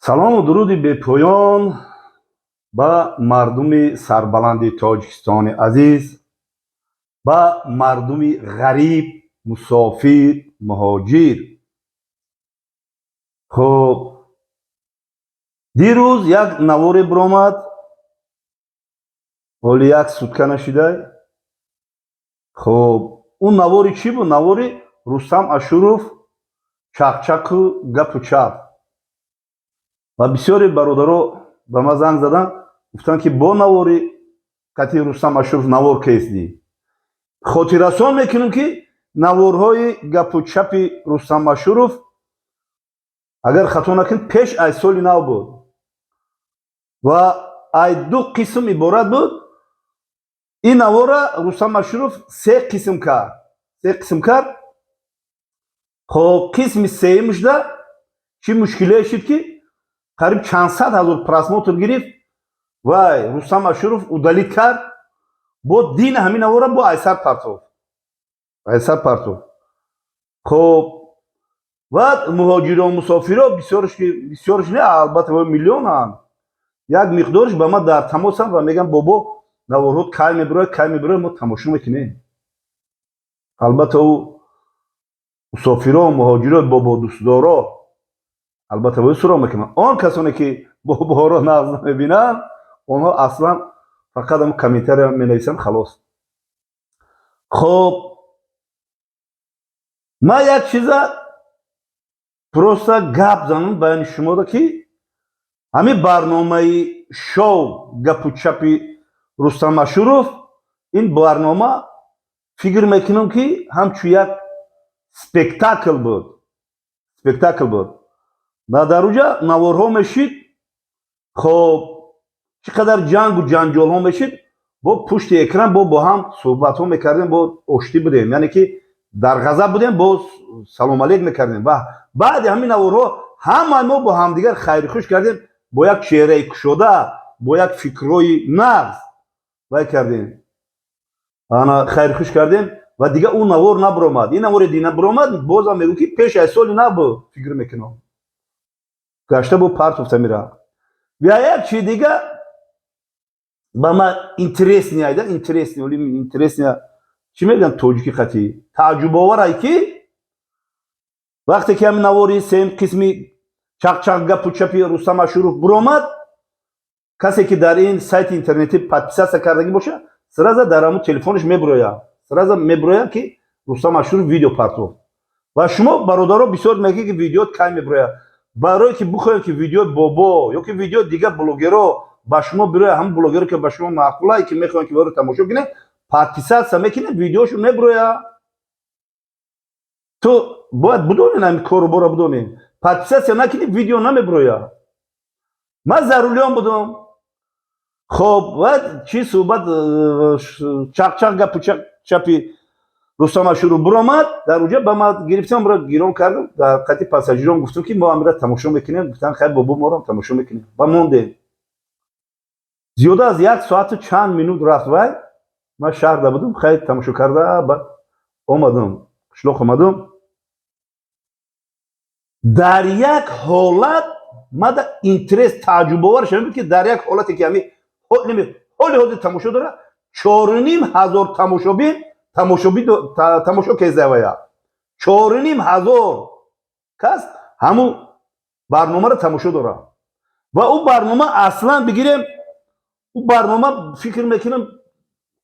Салому дуруди бепоён ба мардуми сарбаланди Тоҷикистони азиз, ба мардуми ғариб, мусофир, муҳоҷир. Хуб, дирӯз як наворе биромад, ҳоли як сутка нашидай. Хуб, он навори чӣ буд? Навори Рустам Ашуров, чақчақу гапу чап. Ва бисёре бародаро ба ман занг заданд, гуфтанд, ки бо навори қати Рустам Ашуров навор кесдӣ. Хотиррасон мекунем, ки наворҳои гапу чапи Рустам Ашуров, агар хато накунем, пеш аз соли нав буд ва ай ду қисм иборат буд. Ин навора Рустам Ашуров се қисм кард, се қисм кард. Хоб, қисми сеюмшда чӣ мушкилие шуд, ки қариб чанд сад ҳазор просмотр гирифт. Вай Рустам Ашуров удалить кард, бо дини ҳамин навора бо айсар партов, айсар партов. Хоб, баъд муҳоҷирон, мусофиро бисёрш не, албатта, миллионанд, як миқдорш ба ман дар тамосанд ва мегӯянд: «Бобо, наворҳо кай мебирояд, кай мебирояд, мо тамошо мекунем». Албатта, ӯ мусофиро, муҳоҷиро, бободӯстдоро, албатта, бояд суроғ мекунанд. Он касоне, ки бобоҳоро нағз намебинанд, онҳо аслан фақат ам комментария менависанд, халос. Хоб, ман як чиза просто гап занам байни шумода, ки ҳамин барномаи шоу гапу чапи Рустам Ашуров, ин барнома, фикр мекунам, ки ҳамчун як спектакл буд, спектакл буд. Ва дар уҷа наворҳо мешид. Хоб, чӣ қадар ҷангу ҷанҷолҳо мешид, бо пушти экран бо ҳам суҳбатҳо мекардем, бо оштӣ будем, яъне ки дар ғазаб будем, бо салом алейк мекардем. Ва баъди ҳамин наворҳо ҳамаи мо бо ҳамдигар хайрихуш кардем, бо як чеҳраи кушода, бо як фикрҳои нағз вай кардем, ана хайрихуш кардем. Ва дигар ӯ навор набиромад. Ин навори дина биромад, бозам мегӯм, ки пеш аз соли нав буд, фикр мекунам, гашта бо партофта мерафт. Ва як чи дига ба ман интересный айда, интересный, интересный чӣ мегӯянд тоҷики қатӣ, тааҷҷубоварай, ки вақте ки ҳамин навори сеюм қисми чақчақ гапу чапи Рустам Ашуров биромад, касе ки дар ин сайти интернетӣ подписаться кардагӣ боша, сразу дар ҳамун телефонаш мебирояд, сразу мебирояд, ки Рустам Ашуров видео партофт. Ва шумо, бародаро, бисёр мегӯед, ки видео кай мебирояд. Барое ки бихоҳем, ки видеои бобо ё ки видеои дигар блогеро ба шумо бирояд, ҳамун блогеро, ки ба шумо маъқулае, ки мехоҳем, ки баро тамошо кунед, подписаться мекунед, видеошо мебирояд. Ту бояд бидонед, ҳамин кору бора бидонед. Подписаться накунӣ, видео намебирояд. Ман за рулём будам. Хоб, ва чӣ суҳбат, чақчақ гапу чапи Рустам Ашуров биромад, дар уҷа ба ман гирифтам, бро гирон кардам, дар қати пассажирон гуфтам, ки мо амира тамошо мекунем. Гуфтам: «Хайр, бобо, морам тамошо мекунем». Ва мондем, зиёда аз як соату чанд минут рафт. Вай ман шаҳрда будам, хайр, тамошо карда, баъд омадам қишлоқ омадам. Дар як ҳолат мада интерес, тааҷҷубовар шуда буд, ки дар як ҳолате, ки ҳами ҳоли ҳозир тамошо дора, 4500 тамошобин тамошо кезавая, 4500 кас ҳамун барномаро тамошо дорад. Ва ӯ барнома, аслан бигирем, ӯ барнома, фикр мекунам,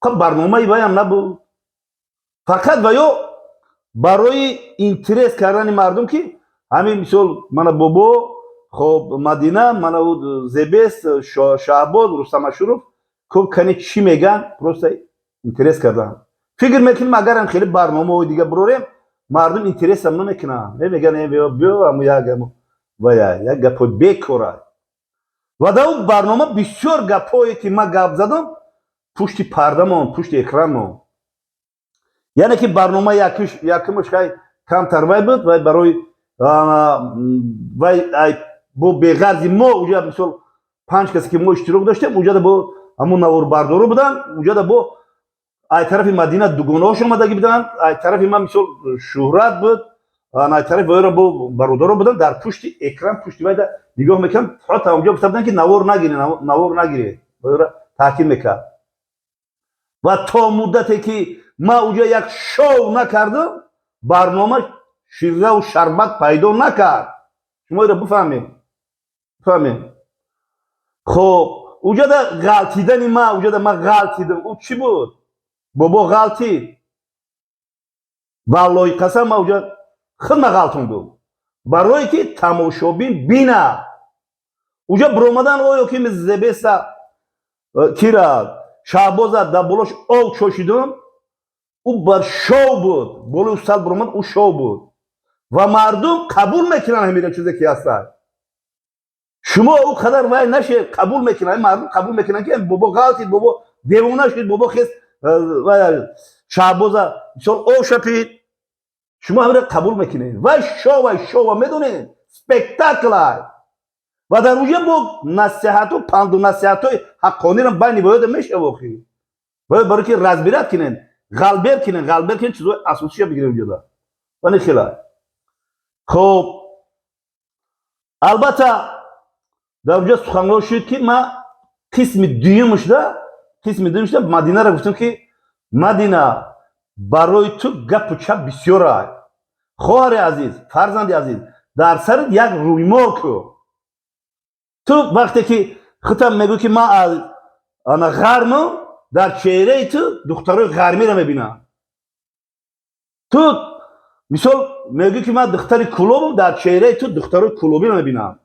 барномаи ваям набуд, фақат ва ё барои интерес кардани мардум, ки ҳамин мисол мана бобо, хоб, Мадина, мана Зебес, Шаҳбоз, Рустам Ашуров коб кани чӣ меган, просто интерес кардан. Фикр мекунем, агарам хеле барномаҳои дига бирорем, мардум интересам намекунанд, меган: «Биё, аму як вая як гапҳои бекора». Ва дар он барнома бисёр гапҳое, ки ман гап задам пушти пардамон, пушти экранмон, яъне ки барнома якумаш хай камтар вай буд, вай барои вай бо беғарзи мо. Уҷа мисол панҷ касе, ки мо иштирок доштем, уҷада бо ҳамун наворбардоро буданд, уҷада бо ай тарафи Мадина дугонаҳош омадагӣ буданд, ай тарафи ман мисол Шӯҳрат буд. Тараф вайро бо бародаро будам, дар пушти экран, пушти вайда нигоҳ мекардам. То онҷо гуфта будам, ки навор нагире, навор нагире, вайро таъкид мекард. Ва то муддате ки ман уҷо як шоу накардам, барнома ширраву шарбат пайдо накард. Шумо иро бифаҳмед, бифаҳмед. Хоб, уҷода ғалтидани ма, уҷода ман ғалтидам, ӯ чӣ буд? Бобо ғалтид. Валлоҳи қасам, ман уҷа худма ғалтондум, барое ки тамошобин бина. Уҷа биромадан, оё ки зебеса кира Шаҳбоза дар болош ов чошидум, ӯ бар шоу буд. Болои устад биромад, ӯ шоу буд ва мардум қабул мекунанд ҳамира чизе ки ҳастад. Шумо ӯ қадар вай нашед, қабул мекунанд мардум, қабул мекунанд, ки бобо ғалтид, бобо девона шуд, бобо хес Шаҳбоза мисол ов шапид. Шумо ҳамира қабул мекунед. Вай шоу, шоу, медонед, спектаклай. Ва дар уҷа бо насиҳату панду насиҳатҳои ҳаққониро байни воёда мешава. Охи бояд барои ки разбирать кунед, ғалбер кунед, ғалбер кунед, чизҳои асосиша бигиред уҷода вани хела. Хоб, албатта, дар уҷа суханҳо шуд, ки ман қисми дуюмшуда Мадинаро гуфтам, ки Мадина, барои ту гапу чап бисёра. Хоҳари азиз, фарзанди азиз, дар сарат як рӯймол ку. Ту вақте ки худтам мегӯӣ, ки ман аз ана ғармам, дар чеҳраи ту духтарои ғармиро мебинам. Ту мисол мегӯӣ, ки ман духтари Кулобам, дар чеҳраи ту духтарои кулобиро мебинам.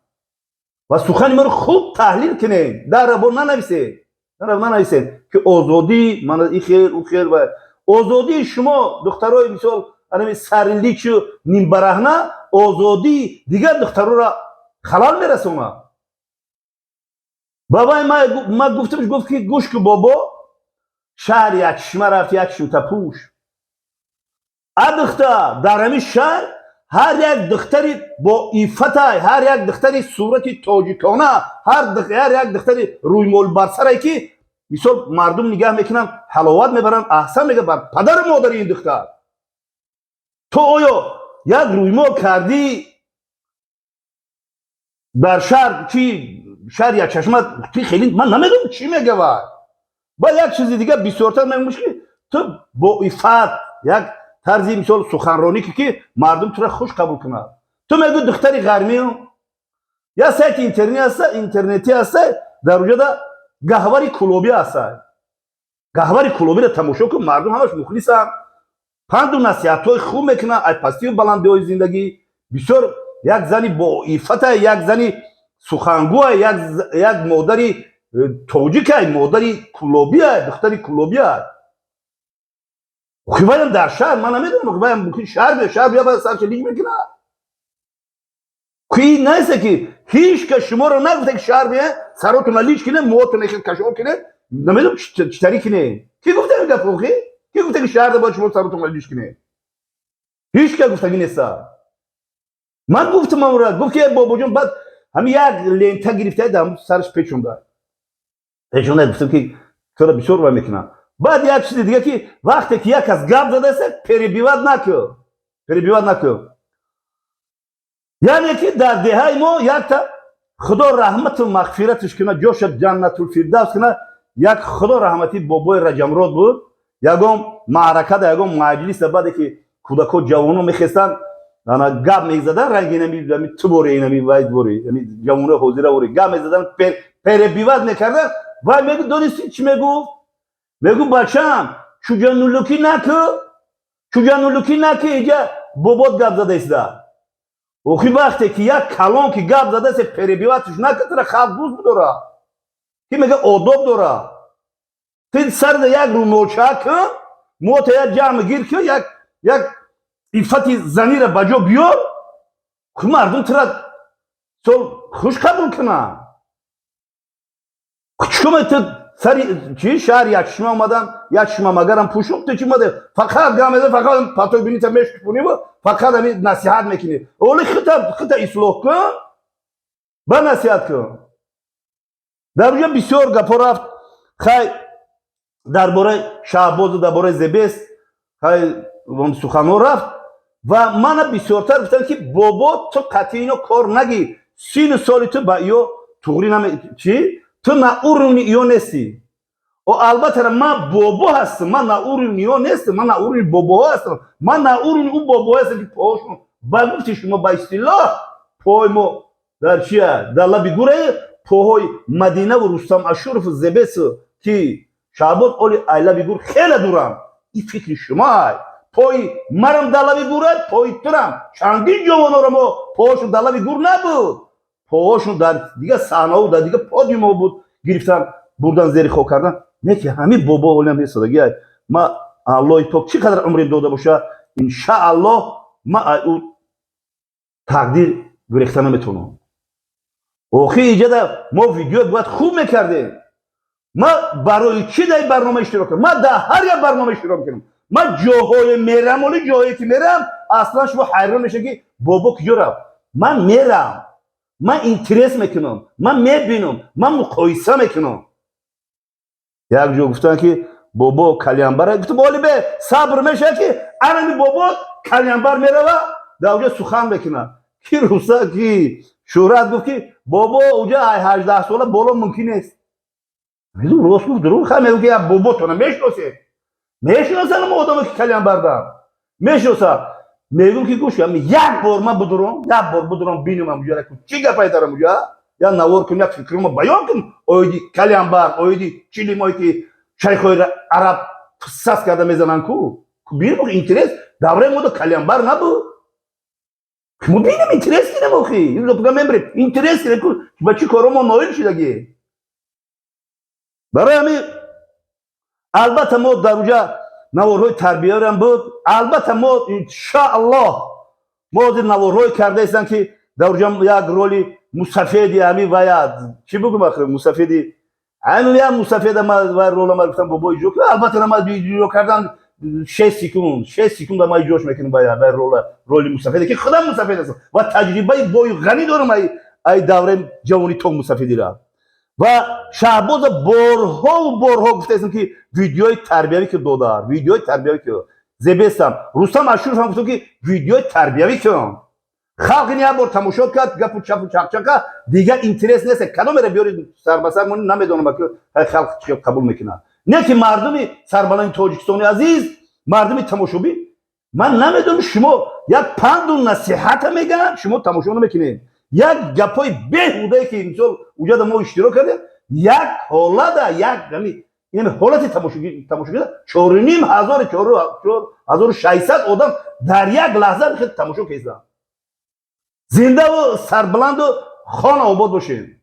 Ва сухани маро хуб таҳлил кунед, дар бор нанависед, нанависед, ки озодӣ ман и хел, ӯ хел. Ва озодии шумо, духтарои мисол анами сариличу нимбараҳна, озодии дигар духтароро халал мерасонад. Бабай ма гуфтамш, гуфт, ки гӯш ку, бобо, шаҳри Якчишма рафт, як шутапӯш. А духта, дар ҳамин шаҳр ҳар як духтари бо иффатай, ҳар як духтари сурати тоҷикона, ҳар як духтари рӯймолбарсарае, ки мисол мардум нигаҳ мекунанд, ҳаловат мебаранд, аҳсан мегӯяд бар падару модари ин духтар. Ту оё як рӯймол кардӣ дар шаҳр? Чи шаҳр Якчашма ти хеле ман намедонам, чӣ мегавад. Баъд як чизи дига бисёртар мегӯш, ки ту бо иффат як тарзи мисол суханронӣ, ки мардум тура хуш қабул кунад. Ту мегӯ духтари ғармиу як сайти интернет ҳаста, интернетӣ ҳаста, дар уҷода Гаҳвари Кулобӣ ҳаста. Гаҳвари Кулобиро тамошо кун, мардум ҳамаш мухлисанд, панду насиҳатҳои хуб мекунанд ай пастию баландиҳои зиндагӣ. Бисёр як зани боиффата, як зани сухангӯа, як модари тоҷикай, модари кулобия, духтари кулобия. Ваям дар шаҳр ман намедонам, ваям мумкин шаҳр, шаҳр бия, ба сарша лич мекунад. Ки неста, ки ҳеҷ кас шуморо нагуфта, ки шаҳр бия, саротона лич кине, муотона хел кашол кине, намедонам чӣ тари кине. Ки гуфта ин гап охи? Ки гуфта, ки шаҳрда бояд шумо саротона лич кине? Ҳеҷ кас гуфтагӣ неста. Ман гуфтам амра, гуфт, ки бобоҷон, баъд ҳамин як лента гирифта, дар сараш печонда, печонда. Гуфтам, ки тура бисёр вай мекунам. Баъд як чизи дига, ки вақте ки як кас гап задааст, перебивать накун, перебивать накун. Яъне ки дар деҳаи мо якта, Худо раҳмату мағфираташ кунад, ҷоша Ҷаннатулфирдавс кунад, як Худо раҳматӣ бобои Раҷамрод буд. Ягон маъракада, ягон маҷлиса, баъде ки кӯдако, ҷавоно мехестанд, ана гап мезадан, ранги инами тубори, инами вайдвори, ҷавонои ҳозира вори гап мезадан, перебивать мекардан. Вай мегу, донисти, чӣ мегуфт? Мегу: «Бачам, чуҷанулукӣ наку, чуҷанулукӣ наку, иҷа бобот гап зада иста». Охи, вақте ки як калон ки гап задасе, перебивать ш накатара, халқ дӯст бидора, ки мега одоб дора. Ти сарда як рӯмолча кун, муота як ҷамъ гир кун, як иффати занира ба ҷо биёр, мардум тура сол хуш қабул кунанд. Чикоме ту сари чи шаҳр Якчишма омадан, як чишма магарам пӯшум, ту чи омаде, фақат гап мезани, фақат патой бинита мешкуниву фақат ами насиҳат мекунӣ. Оли хита ислоҳ кун, ба насиҳат кун. Дар уҷа бисёр гапҳо рафт. Хай, дар бораи Шаҳбозу дар бораи Зебес, хай, суханҳо рафт. Ва мана бисёртар гуфтанд, ки бобо, ту қатъи ино кор нагир, сину соли ту ба иё туғри наме, чи ту на уровни иё нестӣ. О, албатта, ман бобо ҳастам, ман на уровни иё нестам, ман на уровни бобоҳо ҳастам, ман на уровни ӯ бобоҳо ҳастам, ки поҳошон, ба гуфти шумо, ба истилоҳ, пои мо дар чия, дар лаби гурае, поҳои Мадинаву Рустам Ашурову Зебесу ки Шаҳбоз оли ай лаби гур хеле дурам. Ин фикри шумо ай. Пои марам дар лаби гурай, пои турам. Чандин ҷавонора мо поҳошон дар лаби гур набуд, поҳошон дар дигар саҳнаҳо, дар дигар подиумҳо буд, гирифтан, бурдан, зери хок кардан. Не ки ҳамин бобо олиам бесодагӣ ай. Ма Аллоҳи пок чӣ қадар умрем дода боша, иншааллоҳ, ма ай ӯ тақдир гурехта наметавонам. Охи, иҷада мо видео бояд хуб мекардем. Ма барои чӣ дар ин барнома иштирок кардам? Ма дар ҳар як барнома иштирок мекунам. Ман ҷоҳое мерам, оли ҷоҳое ки мерам, аслан шумо ҳайрон мешавед, ки бобо куҷо рафт. Ман мерам, ман интерес мекунам, ман мебинам, ман муқоиса мекунам. Як ҷо гуфтанд, ки бобо калянбара. Гуфтам, оли бе сабр мешавад, ки анами бобо калянбар мерава, дар уҷа сухан мекунад. Ки руса, ки Шӯҳрат гуфт, ки бобо уҷа 18 сола боло мумкин нест. Рост гуфт, дурӯғ ха мегӯ, ки як боботона мешиносед, мешиносанд одаме, ки калянбардан мешиносад. Мегӯм, ки гӯш, як бор ман будурам, як бор будурам, бинам уҷара, чӣ гапай дарам уҷа, як навор кунем, як фикрмо баён кун оиди калянбар, оиди чилимое, ки шайхои араб сас карда мезананд ку. Бинем, интерес. Давраи мода калянбар набуд. Мо бинем, интерес кинем. Охи, мебарем, интерес кинем ку, ба чӣ коро мо ноил шудагӣ. Барои ҳамин, албатта, мо дар уҷа наворҳои тарбиярам буд. Албатта, мо, иншааллоҳ, мо ҳозир наворҳое кардаистам, ки дар уҷа як роли мусафеди ҳамин вая, чӣ бугум ахир, мусафеди ҳамин як мусафеда ма вай рола ма гуфтам, бобо, иҷро кун. Албатта, ма иҷро кардан 6 секунд, 6 секунда ма иҷрош мекунам вай рола, роли мусафеде, ки худам мусафед ҳастам ва таҷрибаи бою ғанӣ дорам ай давраи ҷавонӣ то мусафедира. Ва Шаҳбоза борҳову борҳо гуфтаистам, ки видеои тарбиявӣ ки додар, видеои тарбиявӣ ки зебестам. Рустам Ашуров ҳам гуфтам, ки видеои тарбиявӣ кун. Халқ ин як бор тамошо кард, гапу чапу чақчақа, дигар интерес нест. Кадомеро биёри сарбасар мони, намедонам, халқ чӣ қабул мекунад. Не ки мардуми сарбаланди Тоҷикистони азиз, мардуми тамошобин, ман намедонам, шумо як панду насиҳата мегӯянд, шумо тамошо намекунед. Як гапҳои беҳудае, ки мисол уҷада мо иштирок кардем, як ҳолада, як ҳами ҳолати тамошогида чоруним ҳазори, 4600 одам дар як лаҳза хел тамошо карданд. Зиндаву сарбаланду хона обод бошед.